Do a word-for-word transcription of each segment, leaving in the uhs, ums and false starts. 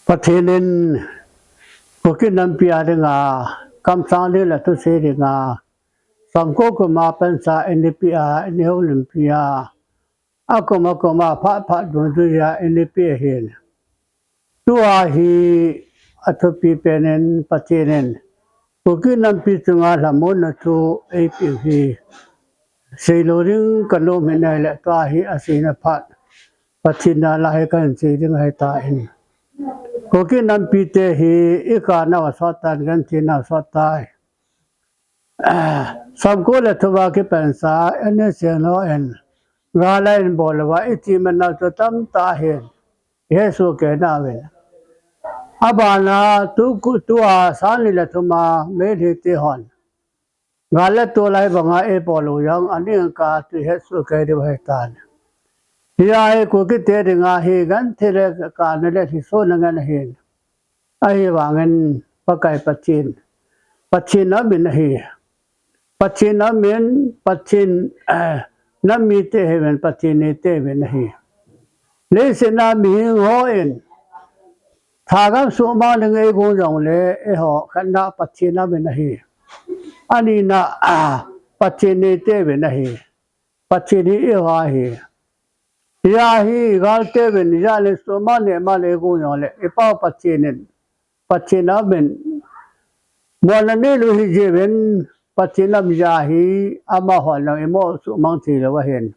Pathen in Kuki nampi a dinga, kamsang ding le thusei dinga, Somko kum a pansa eina peh a, eina houlimpi a, akum akum a phat phat dungjui a eina peh ahin. Tua hi athupi pen in Pathen in Kuki nampi chunga lhamonna thu eipeh u hi seilou ding kanom in ahile tua hi aseina phat Pathen na la hi kahin sei ding ahitan. Kuki nampi te hi ikanau asot tan, genthei nau asot tai. Somko le thum a kipansa N S L hon gal a eina bol uva ichi man nau chu tamtah ahin, ihesoh kei nauvin. Abana tu, tua sang ni le thum a Meitei te hon gal le tol a hibanga eibol u jong aning kah a chu ihesoh kei diu ahitan. Hia hi Kuki te dinga hi genthei le kana le lhiso na ngen ahin. Ahivangin Pakai Pathen, Pathen amin ahi. Pathen amin, Pathen, eh, nam mite ahiuvin, Pathen neite ahiuvin ahi. Leiset a mihem hon thagam sumang ding eigong jongle, eiho khatna Pathen amin ahi. Anina, ah, Pathen neite ahiuvin ahi. Pathen hi eiho ahi. Hia hi galte uvin, ijat nin sumang nehmang le eigong jongle, iPau Pathen in, Pathen amin, molna neilou hijeh uvin, Pathen amin jeh a hi, amahon jong imo sumang theilou ahin.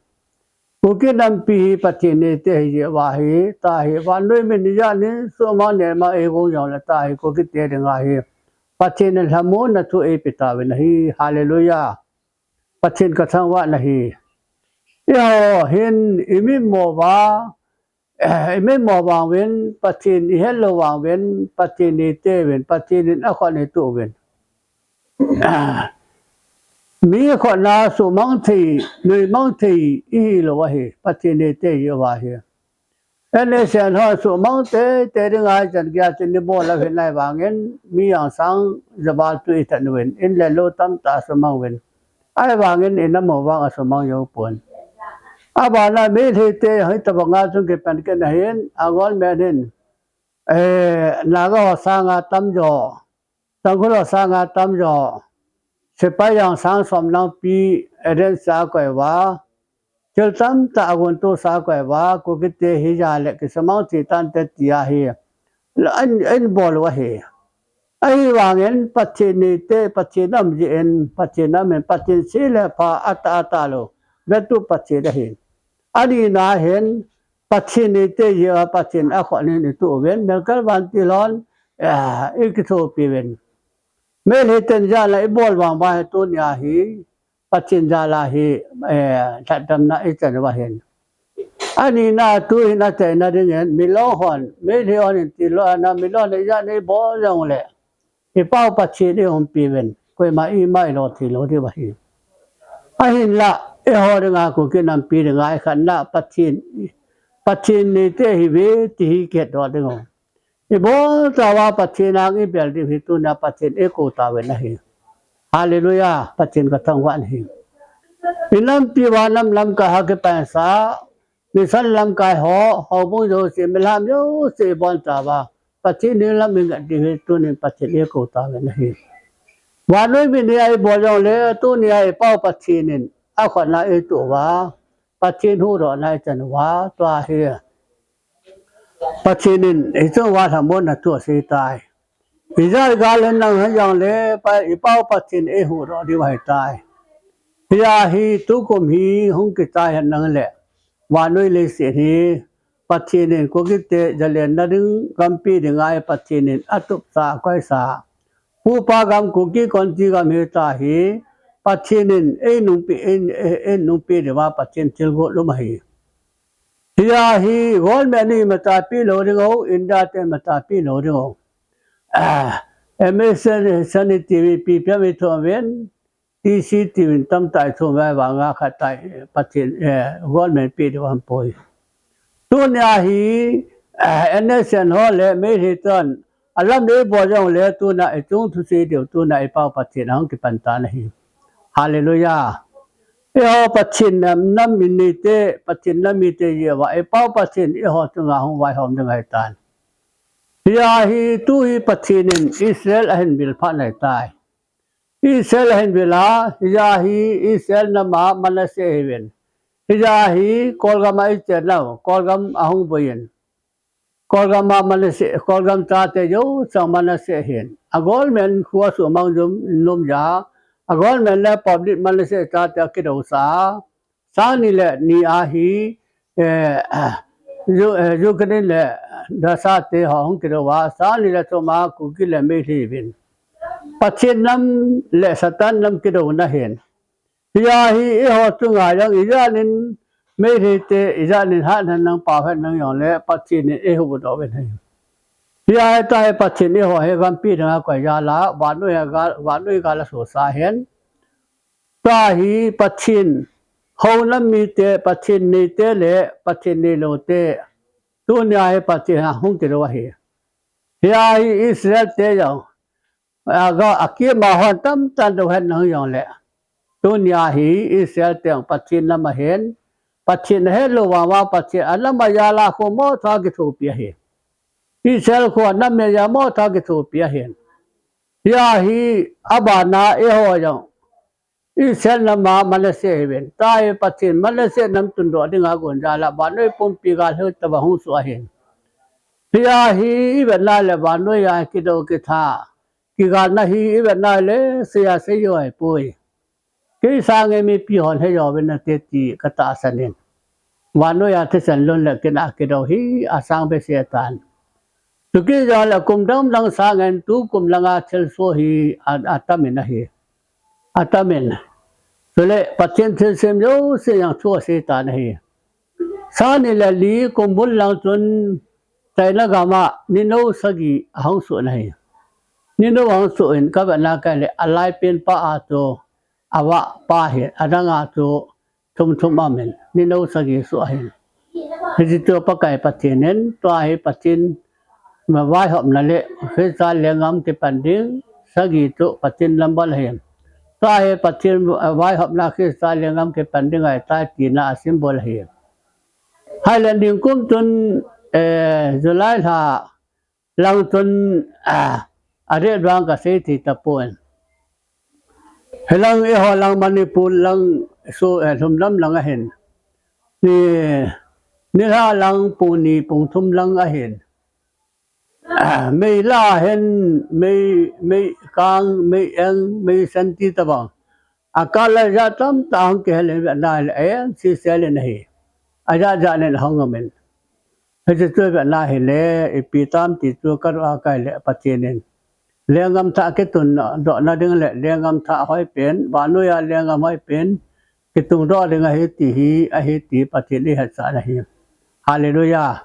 Kuki nampi hi Pathen neite ahijeh uva hi, tua hi vannoi min ijat nin sumang nehmang eigong jongle tua hi Kuki te dinga hi Pathen in lhamonna thu eipe tauvin ahi. Hallelujah. Pathen kathangvah in ahi. Eiho hin imitmo uva, eh, imitmo vang uvin, Pathen ihet lou vang uvin, Pathen neite uvin, Pathen in akhut eituh uvin. Mi khut a sumang thei, nuimang thei ihilou ahi, Pathen neite ihi uva hi. N S L hon sumang teitei ding ahichan geiya chun ibol u ahin ahivangin, mi angsang jabaltu ithat uvin, in le lou tamtah sumang uvin. Ahivangin in amu vang asumang jou pon. Abana Meitei te hitobanga chun kipan kit ahin, a government in, eh, Naga ho sanga tamjo, Tangkhul ho sanga tamjo, sepai jong sang som lang pi, eden sa koi uva, thil tamtah agontosa koi uva, Kuki te hi jale kisumang thei tante tia hi, an, eina bol u ahi. Ahivangin Pathen neite, Pathen amin jeh in, Pathen amin, Pathen se le pha atah atah lou, vetu Pathen ahin. Anina hin, Pathen neite jeh a Pathen akhut in eituh uvin, melkal vantil hon, eh, ikithopi uvin. Meitei ten jal a ibol vang uva hi tunia hi, Pathen jal a hi, eh, lhatdamna ichan uva ahin. Anina tuhin achaina dingin, Milong hon, Meitei hon in tilou ana, Milong hon ijat nin ibol jongle, iPau Pathen in eiumpi uvin, koima ima ilo theilou diu ahi. Ahinla, eiho dinga Kuki nampi dinga ikhatna Pathen, Pathen neite ihiuve ti hi kihetdoh diu. Ibol chauva Pathen a ibel diu hi tunia Pathen in eikou tauvin ahi. Hallelujah, Pathen kathangvah in ahi. Inampi uva nam lamkai a kipansa, mission lamkai ho, houbung jouse, mihem jouse ibon chauva Pathen in lam ingat diu hi tunin Pathen in eikou tauvin ahi. Vannoi min hi ibol jongle, tunia iPau Pathen in akhut a eituh uva, Pathen huhdohna ichan uva, tua hi Pathen in hiche uva lhamonna thu asei tai. Ijat gal hin nang hijongle, iPau Pathen in eihuhdoh diu ahitai. Hia hi tukum hi hung kichai hen nang le, vannoi leiset hi Pathen in Kuki te jalenna ding, gampi dinga hi Pathen in atupsa, akoisa, pupa gam Kuki konti gam hita hi, Pathen in einungpeh, ein, einungpeh diuva Pathen thilgot um ahi. Hia hi government in imacha pelou ding u, India ten imacha pelou ding u. Ah, M S N, Sunny T V, P P M ithum uvin, T C T V in tamtah ithum uva, vanga khat tai, Pathen, eh, government peh diu aum poi. Tunia hi, eh, N S N ho le Meitei ten alam eibol jongle tunia ichung thusei diu tunia iPau Pathen ahung kipan tan ahi. Hallelujah. Eiho Pathen nam, nam mite, Pathen nam mite jeh uva iPau Pathen eiho chunga hung vaihom ding ahitan. Hia hi tu hi Pathen in Israel ahin vil phat ahitai. Israel ahin vil a, hia hi Israel nam a Manasseh ahiuvin. Hia hi Kolgam a ichen nau, Kolgam ahung boiyin. Kolgam a Manasseh, Kolgam chate jousen Manasseh ahin. A government khu asuhmang jom nom jeh a, a government le public Manasseh chate akidousah a, sang ni le ni a hi, eh, Ju-, eh, Ukraine le Russia te ho hung kidou a, sang ni le thum a Kuki le Meitei vin. Pathen nam le Satan nam kidouna ahin. Hia hi eiho chunga jong ijat in Meitei te ijat in hatna nang pao hetna jongle Pathen in eihuhdoh uvin ahi. Hia hi tua hi Pathen eiho hi gampi dinga koi jal a, vannoi a gal, vannoi gal asosa ahin. Tua hi Pathen houna mite, Pathen neite le Pathen neilou te, tunia hi Pathen a hung kidou ahi. Hia hi Israel te jong, aga, akima hon tamtah dou hetna jongle, tunia hi Israel te jong Pathen nam ahin, Pathen ahetlou vang vang Pathen anam a jal a khu motho kithopi ahi. Israel khu anam a jal a motho kithopi ahin. Hia hi abana eiho jong Israel nam a Manasseh ahiuvin. Tua hi Pathen Manasseh nam tundoh dinga gon jal a vannoi pumpi gal hel tobang hung soh ahin. Hia hi ivet na le vannoi a kidou kitha, kigalna hi ivet na le seija seijou ahipoi. Kei sanga mipi hon heijou uvin nate ti katahsan in. Vannoi a thisan lhun le kin a kidou hi asang behseh tan. Chukit jongle kum dang dang sangin tukum langa thilsoh hi a, atam in ahi. Atam in. Chule Pathen thilsem jouse jong thu asei tan ahi. Sang ni le li kum bul lang chun China gam a ninou sagi ahung soh in ahi. Ninou ahung soh in kavetna kei le alaipen pa a chu avah pa ahin, adang a chu thum thum aumin, ninou sagi soh ahin. Hiche chu Pakai Pathen in, tua hi Pathen vaihopna le Christa lenggam kipan ding, sagi chu Pathen lambol ahi. Tua hi Pathen vaihopna Christa lenggam kipan ding ahitai tina asymbol ahi. Hile ningkum chun, eh, July lha lang chun, ah, adate vang kasei thei tapon. Hilang eiho lang Manipur lang so, eh, lhumlam lang ahin. Ni, nilhah lang pung ni pung thum lang ahin. Ah, May la hin, May, May kang, May eng, May san ti tobang. Akah le jat tamtah hung kihel in vetna le, eh, sisel in ahi. Ajat jat in ahung um in. Hiche chu vetna hile, ipi tam ti chu karuh a kei le Pathen in lenggam thah kitundohna ding le lenggam thah hoipen, vannoi a lenggam hoipen kitungdoh ding ahi ti hi, ahi ti Pathen in eihetsah in ahi. Hallelujah.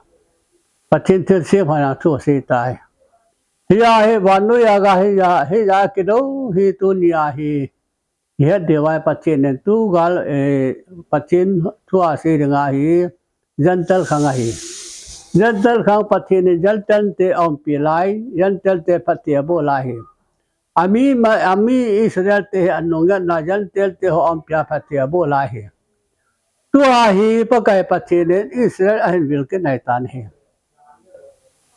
Pathen thilsem hon a thu asei tai. Hia hi vannoi a ga hia, hia kidou hi tunia hi ihet diu ahi Pathen in tu gal, eh, Pathen thu asei ding ahi, Gentile khang ahi. Gentile khang Pathen in Gentile te aumpi lai, Gentile te phatthei abol lai ahi. Ami ma, ami Israel te hi anung ngetna Gentile te ho aumpia phatthei abol lai ahi. Tua hi Pakai Pathen in Israel ahin vil kit ahitan ahi.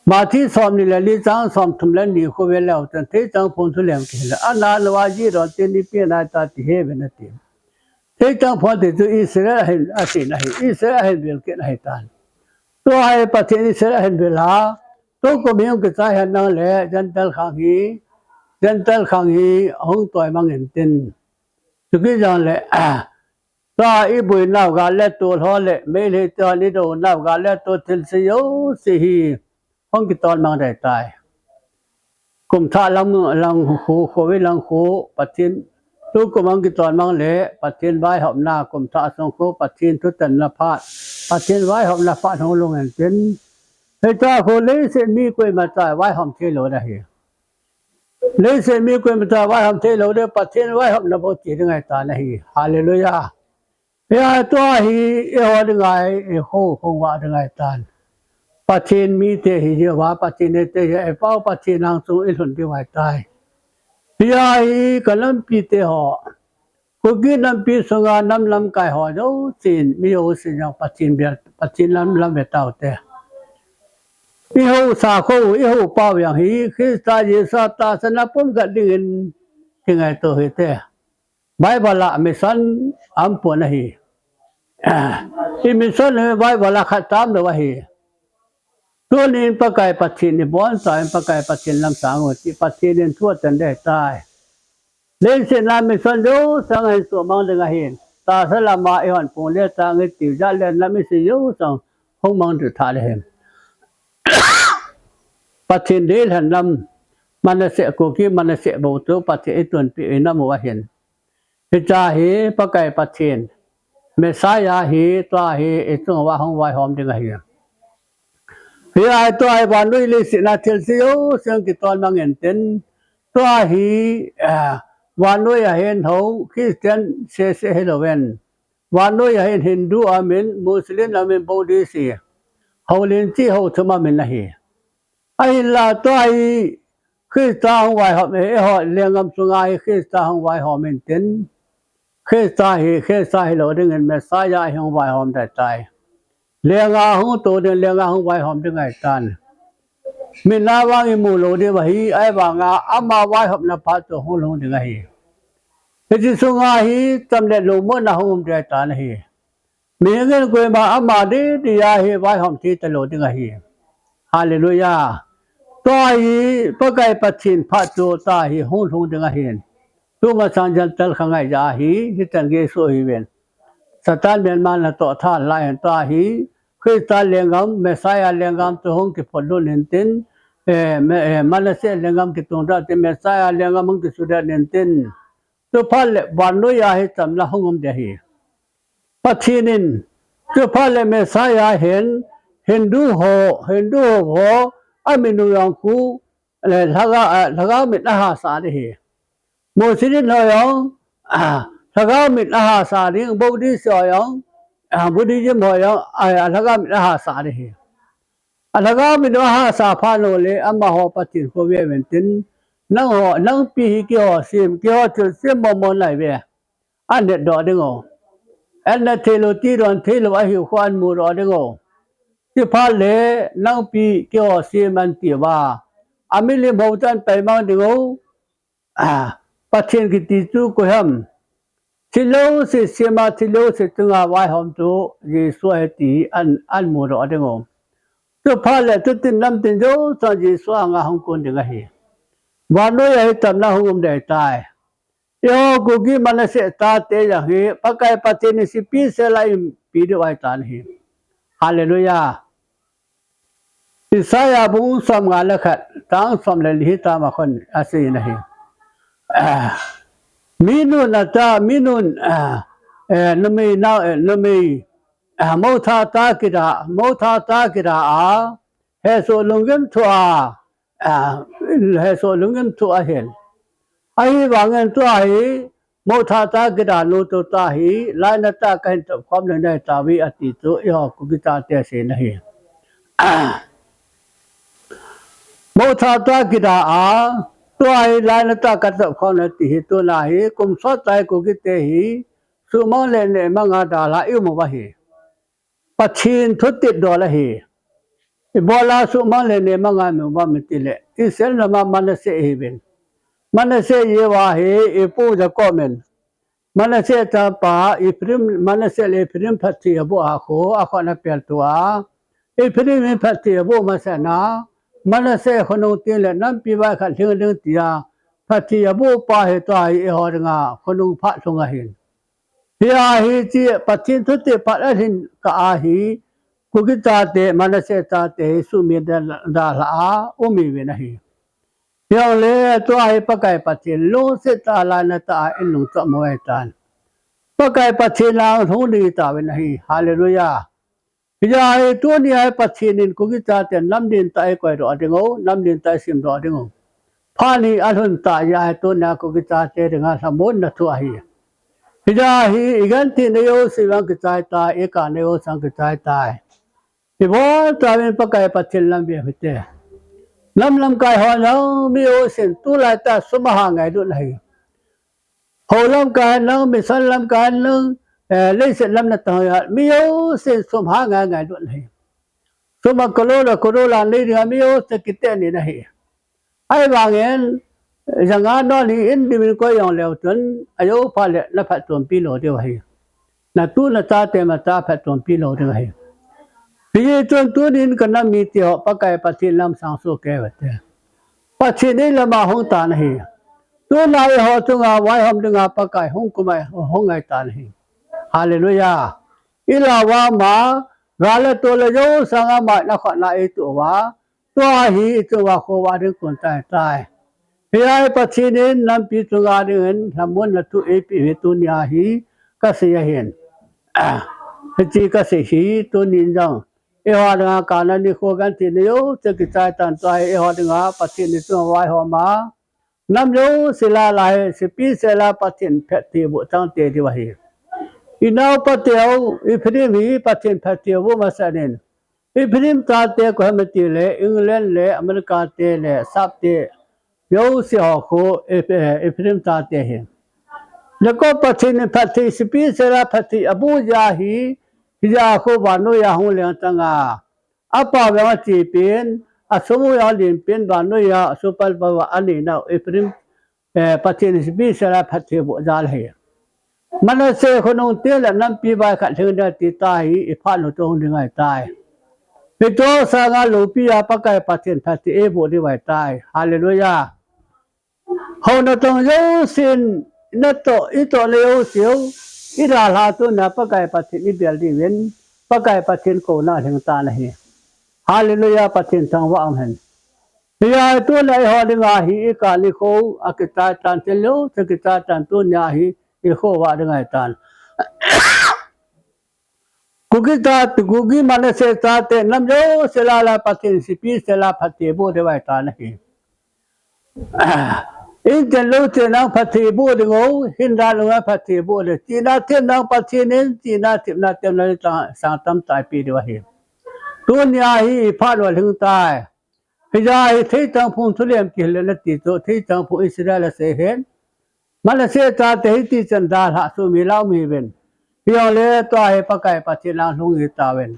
Matthew som ni le li chang som thum le ni khu ve leu chun theichang phung thu lem kihil le. Ana nova ji don tin ipi nai ta ti he ve nati. Theichang phung ti chu Israel ahin, ahin ahi. Israel ahin vil kit ahitan. Tua hi Pathen Israel ahin vil a. Tukum hi hung kichai hen lang le Gentile khang hi, Gentile khang hi hung toi mang in tin. Chukit jongle, ah, Tua iboinau gal le tol ho le, Meitei te hon idounau gal le tol thilse jouse hi hung kitol mang ding ahitai. Kum thah lang, lang khu, khu, lang khu, Pathen, tukum hung kitol mang le, Pathen vaihopna, kum thah sung khu, Pathen thutanna phat, Pathen vaihopna phat hung lhung in tin. Hitia khu leiset mi koima cha vaihom thei lou ding ahi. Leiset mi koima cha vaihom thei lou ding, Pathen vaihomna bou che ding ahitan ahi. Hallelujah. Hia tua hi eiho ding ahi, eiho hung vah ding ahitan. Pathen mite hi jeh uva, Pathen neite hi, eipao Pathen nang chung ilhun diu ahitai. Hia hi ka nampi te ho, Kuki nampi sunga nam lamkai ho jousen, mi jousen jong Pathen bia, Pathen lam, lam ve taute. Ihou sakho, ihou pau jong hi Christa Jesu tahsan a pumkhat dingin kingaito hite. Bible a mission aum pon ahi. I mission hi Bible a khat tam lou ahi. Tunin Pakai Pathen ibonchauvin Pakai Pathen lamsang u ti Pathen in thu atan ding ahitai. Leiset a mission jouse ahin sumang ding ahin. Tahsa lama ihon pung le tang iti jat le nam isi jouse hung mang ding tha le hin. Pathen deilhen lam Manasseh, Kuki Manasseh bou chu Pathen itunpi inam u ahin. Hiche hi Pakai Pathen Messiah hi tua hi ichung uva hung vaihom ding ahi. Hiche tua hi vannoi leiset a thilse jouse kiton mang intin, tua hi, ah, vannoi a hin hou Christian sese hilouvin, vannoi a hin Hindu aumin, Muslim aumin, Buddhist, hou len cheh hou thum aumin ahi. Ahinla tua hi Christa hung vaihom, eh, eiho lenggam sunga hi Christa hung vaihom intin, Christa hi, Christa hilou dingin Messiah hi hung vaihom ding ahitai. Lenga hung to ding, lenga hung vaihom ding ahitan. Mit a vang imu lou diu ahi, ahivanga ama vaihomna phat chu hung lhung ding ahi. Hiche sunga hi cham le lungmonna hung um ding ahitan ahi. Mihing in koima ama didi a hi vaihom thei talou ding ahi. Hallelujah. Tua hi Pakai Pathen phat chu tua hi hung lhung ding ahin. Tumasang Gentile kha ngaija hi, hichan geisoh hiuvin. Satan melma natoh tha lai hin tua hi, Christa lenggam, Messiah lenggam chu hung kiphotlut intin, eh, Me-, eh, Manasseh lenggam kitungdoh tin, Messiah lenggam hung kisudet intin. Chuphat le vannoi a hi chamna hung um ding ahi. Pathen in, chuphat le Messiah hin, Hindu ho, Hindu ho, aminu jong khu, le lhagao, ah, lhagao mit ahasah ding ahi. Muslim ho jong, ah, lhagao mit ahasah ding, Buddhist ho jong, ah, Buddhism ho jong, ah, lhagao mit ahasah ding ahi. Alhagao mit ahasah phat uleh, amaho Pathen khu ve uvin tin, nangho, nangpi hi keiho sem, keiho thilsem mong mong ahi ve. Ahin hetdoh ding u. Ahin het theilou, ti don theilou ahiu khu ahin mudoh ding u. Chuphat le, nangpi keiho sem ahin tiuva, amilim hou chu ahin paimang ding u. Ah, Pathen kiti chu koi ham? Thil jouse sema, thil jouse chunga vaihom chu Jesu ahi ti ahin, ahin mudoh ding u. Chuphat le chutin namtin jouse Jesu anga hung kon ding ahi. Vannoi a hi chamna hung um ding ahitai. Eiho Kuki Manasseh chate jong hi Pakai Pathen in special a eipe diu ahitan ahi. Hallelujah. Isaiah bung somnga le khat, chang som le li hi tama khun asei in ahi. Ah, minun acha, minun, ah, eh, numei nao, eh, numei, ah, motha cha kida, motha cha kida a, hesoh lunggim thu a, ah, hesoh lunggim thu ahin. Ahivangin tua hi, motha cha kida nu chu tua hi, lainat a kahin chop khom le nahi tauve ati chu, eiho Kuki chate aseina ahi. Motha cha kida a, tua hi lainat a kachop khom le ti hi tuna hi, kum sot a hi Kuki te hi, suhmang le nehmang a dalha i um uva ahi. Pathen thutep dol ahi. Ibola suhmang le nehmang a i um uvam itile, Israel nam a Manasseh ihiuvin. Manasseh ihiuva hi ipu Jacob in Manasseh chapa Ephraim, Manasseh le Ephraim phatthei aboh a khu, akhut ana pelto a. Ephraim in phatthei aboh masat na, Manasseh khonung teng le nampi vai khat lhing ding tia, phatthei aboh pa hi tua hi eiho dinga khonung phat lhung ahin. Hia hi hiche Pathen thutep phat alhin kah a hi, Kuki chate, Manasseh chate hi suhmang le dalha a um ihiuvin ahi. Hijongle tua hi Pakai Pathen lungset tah a lainat a eilungchop u ahitan. Pakai Pathen lang lhung ding itauvin ahi. Hallelujah. Hijeh a hi tunia hi Pathen in Kuki chate namdin tah a eikoidoh ding u, namdin tah a eisemdoh ding u. Phat hi alhun tah jeh a hi tunia Kuki chate dinga lhamonna thu ahi. Hijeh a hi igenthei nau jouse vang kichai tai, ikah nau jouse vang kichai tai. Ibonchauvin Pakai Pathen lam ve u hite. Nam lamkai ho jong mi jousen tulai tah a sum aha ngailut ahi. Hou lamkai nang, mission lamkai nang, eh, leiset lam natong jong, mi jousen sum aha ngai ngailut ahi. Sum a crore a crore a nei dinga mi jouse kiti ni ahi. Ahivangin, janga non hi in dimin koi jong leu chun, ajou phat le na phatchompi lou diu ahi. Natu nachate mata phatchompi lou diu ahi. Hijeh chun tunin kanam mite ho Pakai Pathen lam sangsoh kei uvin te. Pathen in lama hung tan ahi. Tuna eiho chunga vaihom dinga Pakai hung kumai hung ngai tan ahi. Hallelujah. Ilah uva ama, gal le tol le jou sanga ama nakhut na eituh uva, tua hi ichunga khovah ding kon tai tai. Hiche Pathen in nampi chunga dingin lhamonna thu eipeh hi tunia hi kasei ahin. Hiche kasei hi tunin jong eiho dinga kana nikho gentheina jouse kichai tan tua hi eiho dinga Pathen in chunga vaihom a, nam jouse lah a hi special a Pathen phattheiboh chang tei diu ahi. Inao pateu, Ephraim hi Pathen phattheiboh masanin. Ephraim chate koi ham itile, England le, America te le, Sap te, jouse ho khu, Eph-, eh, Ephraim chate ahi. Jacob Pathen in phatthei special a phatthei aboh jeh a hi, hijeh a khu vannoi a hung leng chang a. Apa veng a chepi in, asum veng a lenpi in, vannoi a super power anei nau Ephraim, eh, Pathen in special a phattheiboh jal ahi. Manasseh khonung te le nampi vai khat lhing ding ati ta hi, iphat nu chu hung ding ahitai. Hiche sanga loupi a Pakai Pathen phatthei eiboh diu ahitai. Hallelujah. Houna tong jousen, natoh, itohna jouseu, idalha tuna Pakai Pathen ibel diuvin, Pakai Pathen kouna lhing tan ahi. Hallelujah, Pathen thangvah um hen. Hijeh a tuna eiho dinga hi ikah nikho akichai tan thil jouse kichai tan tunia hi ikhovah ding ahitan. Kuki chate, Kuki Manasseh chate nam jouse lah a Pathen special a phattheiboh diu ahitan ahi. Inchen lou chen nang phattheiboh ding o, hindan lou nang phattheiboh ding, chihna themna Pathen in, chihna themna temna sang tamtah eipeh diu ahi. Tunia hi iphat nu alhing tai. Hijeh a hi theichang phung thulem kihil le nati chu, theichang phung Israel asei hen. Manasseh chate hiti chan dalhah soh mi lau mi uvin. Hijongle tua hi Pakai Pathen lang lhung hitauvin.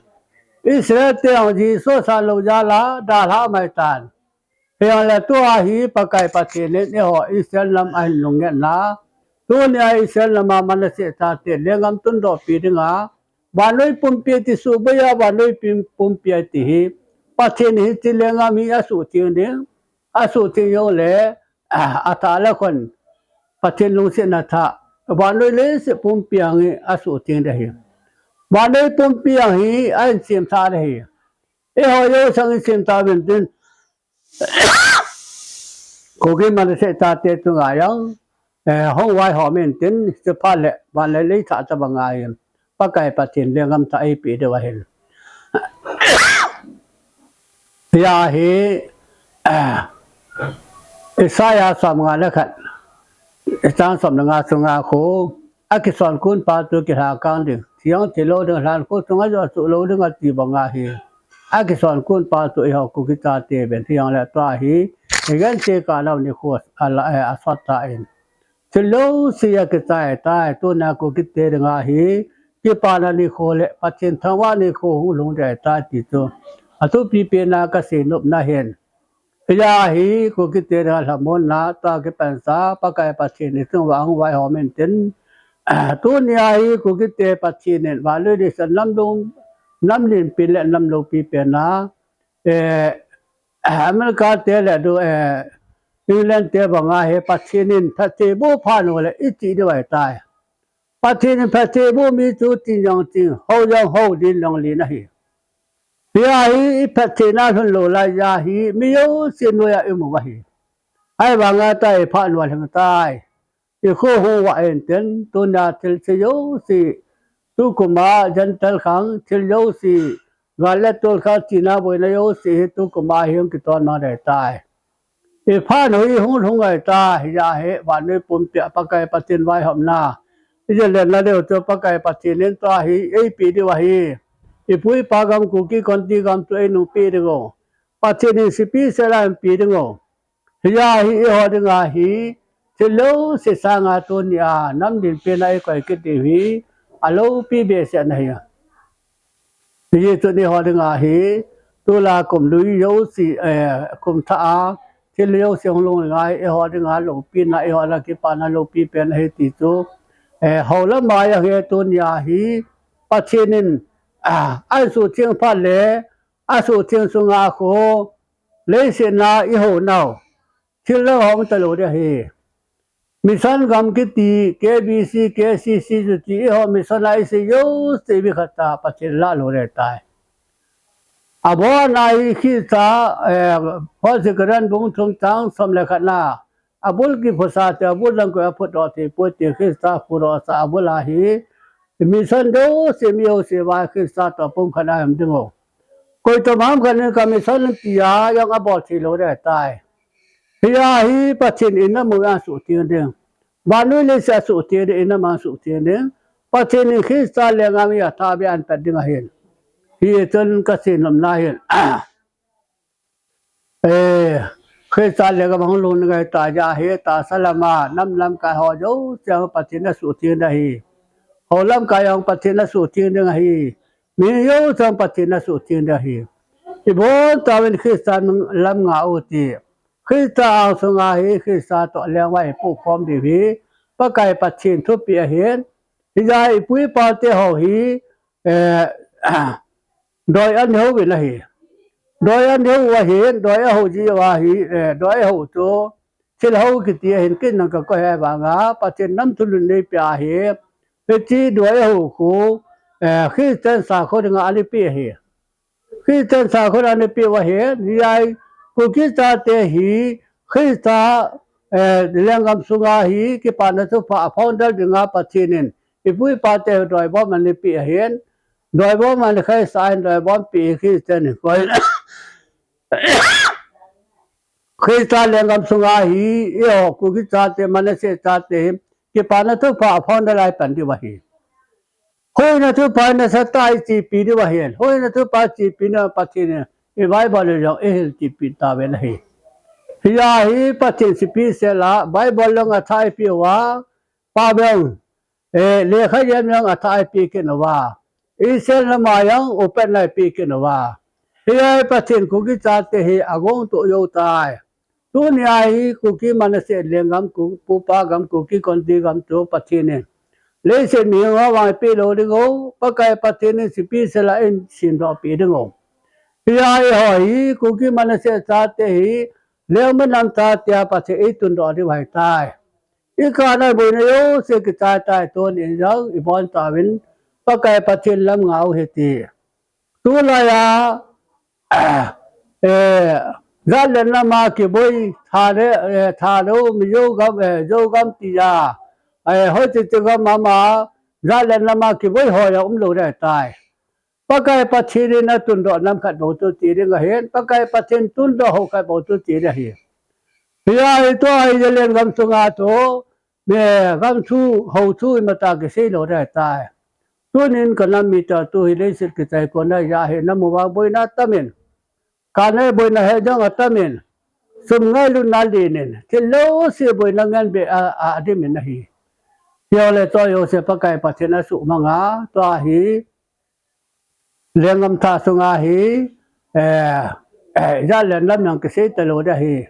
Israel te jong Jesu asan lou jal a dalhah mai tan. Hijongle tua hi Pakai Pathen in eiho Israel nam ahin lungngetna. Tunia Israel nam a Manasseh chate lenggam tundohpi dinga, vannoi pumpi ti suhboi a vannoi pum-, pumpi ati hi, Pathen in hiche lenggam hi asuhtheng ding, asuhtheng jongle, ah, athah le khon, Pathen lungsetna thah, vannoi leiset pumpi a hi asuhtheng ding ahi. Vannoi pumpi a hi ahin semthah ding ahi. Eiho jouse in semthah uvin tin, Kuki Manasseh chate chunga jong, eh, hung vaihom intin, chuphat le van le lei thah tobang a hin, Pakai Pathen lenggam thah eipeh diu ahin. Hijeh a hi, eh, Isaiah somnga le khat, chang somle nga sunga khu, akison kon pa chu kilha kang ding, thi jong thi lou ding, lhankhuh chunga jong asuh lou ding ati banga hi, akison kon pa chu eiho Kuki chate uvin, hijongle tua hi, igenthei kah lou nikho a la, eh, asot tan. Thil jouse akichai tai, tuna Kuki te dinga hi, kipana nikho le Pathen thangvah nikho hung lhung ding ahitai ti chu, athupi pen a kasei nopna ahin. Hijeh a hi Kuki te dinga lhamonna, tua kipansa, Pakai Pathen in ichung uva hung vaihom intin. Tunia hi Kuki te Pathen in vannoi leiset nam lou, nam lenpi le nam loupi pen a, eh, America te le du, eh, England te banga hi Pathen in phattheiboh phat nu le ichih diu ahitai. Pathen in phattheiboh mi chu tin jong tin, hou jong hou, len jong len ahi. Hijeh a hi iphattheina lhun lou lai jeh a hi, mi jouse noiya imu u ahi. Ahivanga tua hi phat nu alhing tai. Ikho hung vah intin, tuna thilse jouse, tukum a Gentile khang, thil jouse, gal le tol khang, chihna boina jouse hi tukum a hi hung kiton mang ding ahitai. Iphat nu hi hung lhung ahitai, hijeh a hi vannoi pumpi a Pakai Pathen vaihomna. Ijen le na leu chu Pakai Pathen in tua hi eipeh diu ahi. Ipu ipa gam Kuki konti gam chu einung peh ding u. Pathen in special a einpeh ding u. Hijeh a hi eiho dinga hi, thil jouse sanga tunia, nam lenpi a eikoi kit diu hi, aloupi behseh na ahi. Hijeh chun eiho dinga hi, tulai kum lui jouse, eh, kum thah a, thil jouse hung lhung ngai, eiho dinga loupina, eiho lah a kipana loupi pen ahi ti chu, eh, houlam a ahi. Tunia hi, Pathen in, ah, asuhtheng phat le, asuhtheng sunga khu, leiset a ihou nau thil dang hung um talou ding ahi. Mission gam kiti, K B C, K C C chuti, eiho mission a isei jouse mi khat a Pathen lah lou ding ahitai. Abon a hi Christa, eh, First Corinthians bung thum chang som le khat na, abul kiphutsa te, abul dang koi aphutdoh thei poi ti Christa phutdoh sa abul a hi, mission jouse, mi jouse va Christa toh pumkhat a um ding u. Koi toh ham khat in ka mission tia jong abol thei lou ding ahitai. Hia hi Pathen in namu asuhtheng ding. Vannoi leiset asuhtheng ding, inam asuhtheng ding. Pathen in Christa lenggam hi athah beh a ahin pat ding ahin. Hichun kasei nom na hin. Eh, Christa lenggam hung lhung ngai ta ja hi, tahsa lam a, nam lamkai ho jouse Pathen asuhtheng ding ahi. Hou lamkai jong Pathen asuhtheng ding ahi. Mi jouse Pathen asuhtheng ding ahi. Ibon tauvin Christa lam ngah u ti. Christa angsunga hi Christa toh lengvai ipoh khom diu hi Pakai Pathen thupeh ahin. Hijeh a ipu ipa te ho hi, eh, doi ahin hou uvin ahi. Doi ahin hou u ahin, doi ahou ji uva hi, eh, doi ahou chu thilhou kiti ahin, ken nang kakoi ahi vanga, Pathen nam thulhun neipeh ahi. Hiche doi ahou khu, eh, Christian sakho dinga ana peh ahi. Christian sakho a ana peh u ahin, hijeh a Kuki chate hi Christa, eh, lenggam sunga hi kipana thupha aphongdoh dinga Pathen in ipu ipa te doibom ana peh ahin, doibom ana khaisa ahin, doibom peh hi Christian in koi. Christa lenggam sunga hi, eiho Kuki chate, Manasseh chate hi, kipana thupha aphongdoh a ipan diu ahi. Huhhingna thupha nasatah a ichepi diu ahin. Huhhingna thupha chepi na Pathen in i Bible a jong eihil chepi tauvin ahi. Hia hi Pathen special a, Bible jong athah eipeh uva, pabeng, eh, lekha jem jong athah eipeh kit uva. Israel nam a jong upatna eipeh kit uva. Hia hi Pathen Kuki chate hi agong toh jou tai. Tunia hi Kuki Manasseh lenggam, Ku-, Pupa gam, Kuki Konti gam chu Pathen in leiset mihing ho vang eipeh lou ding u, Pakai Pathen in special a eisemdoh peh ding u. Hia eiho hi Kuki Manasseh chate hi, lengmalam chate a Pathen eitundoh diu ahitai. Ikana boina jouse kichai tai, tunin jong ibon tauvin Pakai Pathen lam ngah u hite. Tulai a, eh, jat le nam a kiboi, Thadou, eh, Thadou, Mizo gam, eh, Zogam tia, eh, hoiti ti gam ama, jat le nam a kiboi ho jong umlou ding ahitai. Pakai Pathen in atundoh nam khat bou chu che ding ahin, Pakai Pathen tundoh ho khat bou chu che ding ahi. Hia hi tua hi lenggam sunga chu, mi gam thu, hou thu imatah kisei lou ding ahitai. Tunin kanam mite tu hi leiset kichai kona a hi namu vang boina atamin. Kanei boina hi jong atamin. Sum ngailutna len in. Thil jouse boina ngen beh a, a, adim in ahi. Hijeh le tua jouse Pakai Pathen asuhmang a, tua hi lenggam thah sunga hi, eh, eh, jat le nam jong kisei talou ding ahi.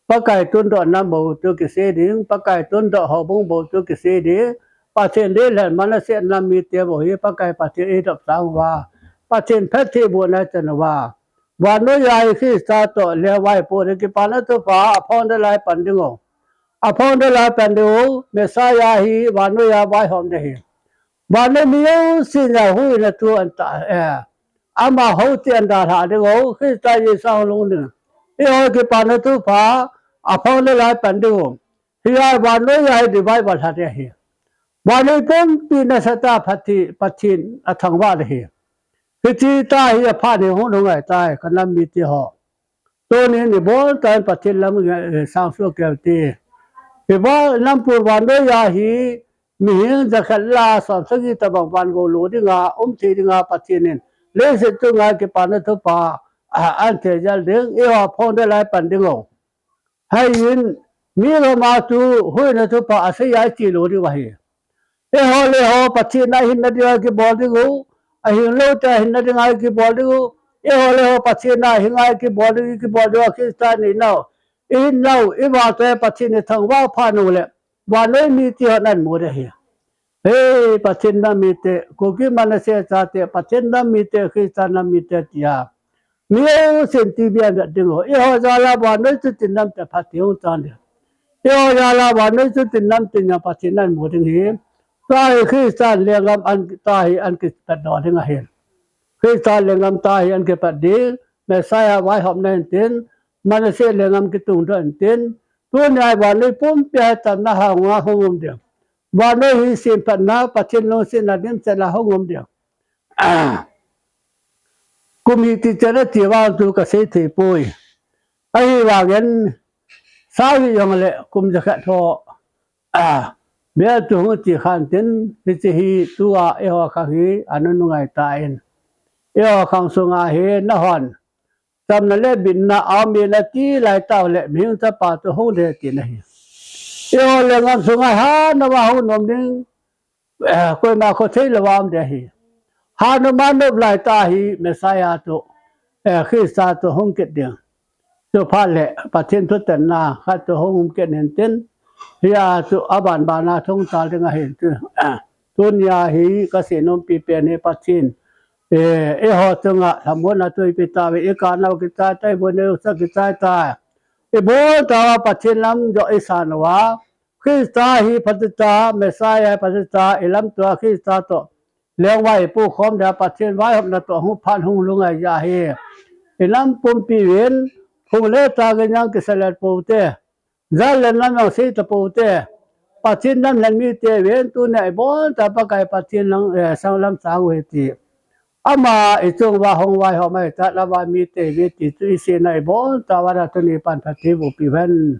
Pakai tundoh nam bou chu kisei ding, Pakai tundoh houbung bou chu kisei ding, Pathen deilhen Manasseh nam mite bou hi, Pakai Pathen eidopsang uva, Pathen phatthei bohna ichan uva. Vannoi a hi Christa toh lengvai ipoh ding, kipana thupha aphongdoh a ipan ding u. Aphongdoh a ipan ding u, Messiah hi vannoi a vaihom ding ahi. Vannoi mi jouse in huhhingna thu ahin tah, eh, ama hou ti ahin dalhah ding u, Christa Jesu hung lhung ding. Eiho kipana thupha aphongdoh a ipan ding u. Hia vannoi a hi revival lha ding ahi. Vannoi pumpi nasatah a Pathen, Pathen athangvah ding ahi. Hiche tah hi aphat hi hung lhung ahitai, kanam mite ho. Tunin ibon tah in Pathen lam, eh, sangsuh kei u hite. Ibon nampur vannoi a hi mihing jakhat lah a somsagi tobang vangou lou dinga, um thei dinga Pathen in leiset chunga kipana thupha, ah, ahin thejal ding, eiho aphongdoh a ipan ding u. Hijeh in, mi gam a chu huhhingna thupha asei a iche lou diu ahi. Eiho le eiho Pathen a ihinna dinga kibol ding u, ahinglou te ahinna dinga kibol ding u, Eiho le eiho Pathen a hi ngai kibol ding, kibol ding a Christa nei nau. I hin nau, i vahchoi Pathen i thangvah phat nung le. Vannoi mite hon amu ding ahi. Hei, Pathen nam mite, Kuki Manasseh chate, Pathen nam mite, Christa nam mite tia. Mi jousen T V a vet ding ho. Eiho jal a vannoi chuti nam te phat ti hung chan ding. Eiho jal a vannoi chuti nam te nia Pathen amu ding ahi. Tua hi Christa lenggam an, tua hi an kipat doh ding ahi. Christa lenggam tua hi an kipat ding. Messiah vaihopna intin. Manasseh lenggam kitung doh intin. Tunia vannoi pumpi a chamna hung a hung um ding. Vannoi hi semphatna, Pathen lungsetna dimset a hung um ding. Ah. Kum hi ti chan a ti vang chu ka sei thei poi. Ahivangin, sang hi jong le kum jakhat ho. Ah. Bia chu hung chi khan tin, hiche hi tua eiho khang hi, anunung ngai tan. Eiho khang sunga hi, nahon. Chamna le bitna a um e nati lai tah le mihing chapa chu hung ding tina ahi. Eiho lenggam sunga hanoma hung nom ding, eh, koima kho thei lou a um ding ahi. Hanoma nop lai tah hi Messiah chu, eh, Christa chu hung kit ding. Chuphat le Pathen thutanna khat chu hung um kit intin. Hia chu aban bana thung tal ding ahi chu. Eh, tunia hi ka seinom pipen hi Pathen. Eh, eiho chunga lhamonna chu ipi tauve, i kanau kichai tai, i boinau sa kichai tai. I bol tauva Pathen lam joh i san uva. Christa hi phatah a, Messiah hi phatah a, i lamtua Christa toh. Lengvai i pukhom dia Pathen vaihopna toh hung phat hung lungngai ja hi. I lam pumpi uvin, phung le tang in jong kisalet pou te. Jat le nam jong sei tapou te. Pathen nam lhen mite uvin tunia i bol tah Pakai Pathen lang, eh, sanglam sang u hite. Ama i chung uva hung vaihom mai tah lava mite uvin ti chu i seina i bol tah uva tuni pan phatthei boh peh uvin.